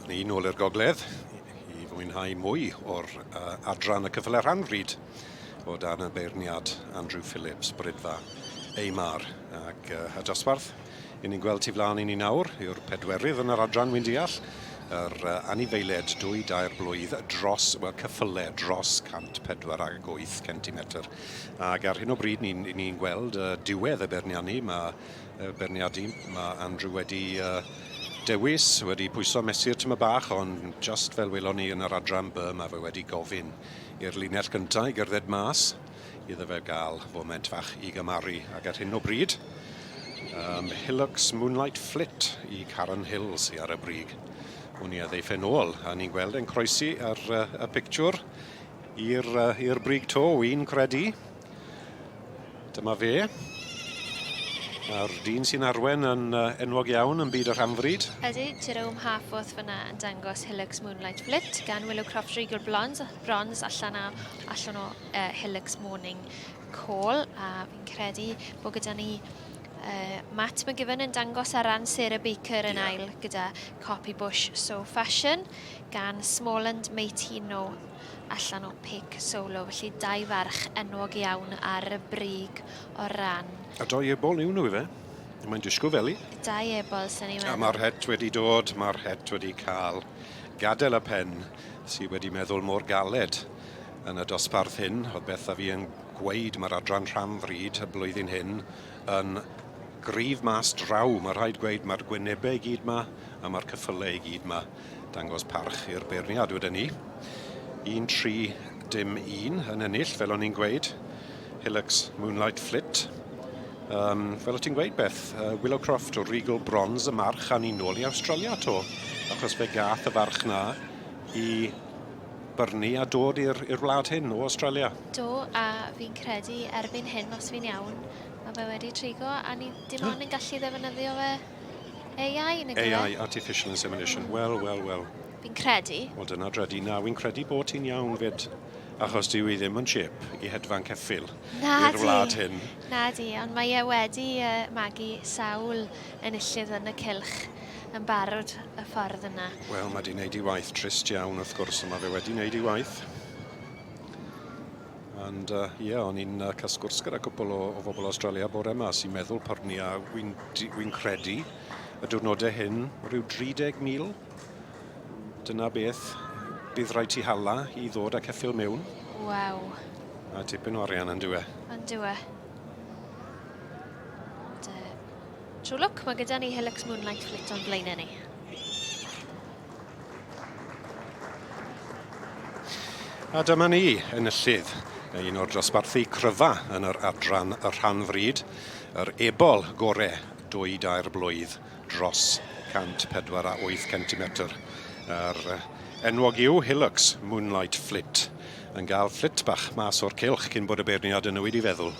Ni nôl i'r gogledd i fwynhau mwy o'r uh, adran y cyffyle rhanfryd o dan y beirniad Andrew Phillips, Brydfa Eimar ac uh, y dosbarth i ni'n gweld tu flaen i ni nawr yw'r pedwerydd yn yr adran wy'n deall, yr uh, anifeiliaid dwy dair blwydd dros, wel cyffyle dros 148 cm. Ac ar hyn o bryd ni'n ni gweld uh, diwedd y beirnianu, mae beirniadu. Mae Andrew wedi uh, dewis, wedi pwyso mesur tyma bach, ond just fel welon ni yn yr adran B, mae fe wedi gofyn i'r linell gyntaf i gerdded mas iddo fe gael foment fach i gymaru. Ac ar hyn o bryd, um, Hillocks Moonlight Flit i Karen Hill sydd ar y brig. Wn i a ddeiff e'n ôl, a ni'n gweld e'n croesi ar uh, y pictiwr i'r uh, brig to, wy'n credu. Dyma fe. A'r dyn sy'n arwen yn enwog iawn yn byd y rhanfryd. Ydy, Jerome Harforth fyna yn dangos Hillocks Moonlight Flit gan Willowcroft Regal Blondes, Bronze allan, a, allan o uh, Hillocks Morning Call. A fi'n credu bod gyda ni uh, Matt McGivern yn dangos ar ran Sarah Baker yn yeah. ail gyda Copy Bush So Fashion gan Smallland Matino allan o Pic Solo, felly dau farch enwog iawn ar y brig o ran. A doi ebol yw nhw ife? Mae'n disgwyl feli. Dau ebol, sy'n ni'n meddwl. A mae'r het wedi dod, mae'r het wedi cael gadael y pen sydd wedi meddwl mor galed yn y dosbarth hyn. Oedd Beth a fi yn gweud mae'r adran rhan fryd y blwyddyn hyn yn gryf mas draw. Mae rhaid gweud mae'r gwynebau i gyd ma a mae'r cyffylau i gyd ma. Dangos parch i'r beirniad wedyn ni. 1, 3, dim 1 yn ennill, fel o'n i'n gweud. Hillocks Moonlight Flit. Um, fel o ti'n gweud, Beth, uh, Willowcroft o Regal Bronze y march a ni nôl i Australia to, achos fe gath y farch na i byrnu a dod i'r wlad hyn o Australia. Do, a fi'n credu erbyn hyn, os fi'n iawn, mae fe wedi trigo a ni dim ond yn gallu ddefnyddio fe AI, nag yw e? AI, Artificial Insemination. Wel, wel, wel. Fi'n credu. Wel, dyna dredu. Na, wi'n credu bod ti'n iawn fyd, achos dyw i ddim yn chip i hedfan ceffyl i'r wlad hyn. Na di, ond mae e wedi uh, magu sawl enillydd yn y cylch yn barod y ffordd yna. Wel, mae di wneud i waith trist iawn wrth gwrs, ond mae fe wedi wneud i waith. And uh, yeah, o'n i'n uh, cael sgwrs gyda cwpl o, o bobl Australia bore yma sy'n meddwl pyrni a wy'n wy credu y diwrnodau hyn rhyw 30,000. Dyna beth bydd rhaid ti hala i ddod â ceffyl mewn. Waw. A tipyn o arian yn dywe. Yn dywe. Ond, uh, trwy lwc, mae gyda ni Hilux Moonlight Flit o'n blaenau ni. A dyma ni, enillydd, un o'r dosbarthu cryfa yn yr adran y rhan fryd, yr ebol gore dwy dair blwydd dros 104 cm. Yr enwog yw Hillocks Moonlight Flit, yn gael fflit bach mas o'r cylch cyn bod y beirniad yn newid i feddwl.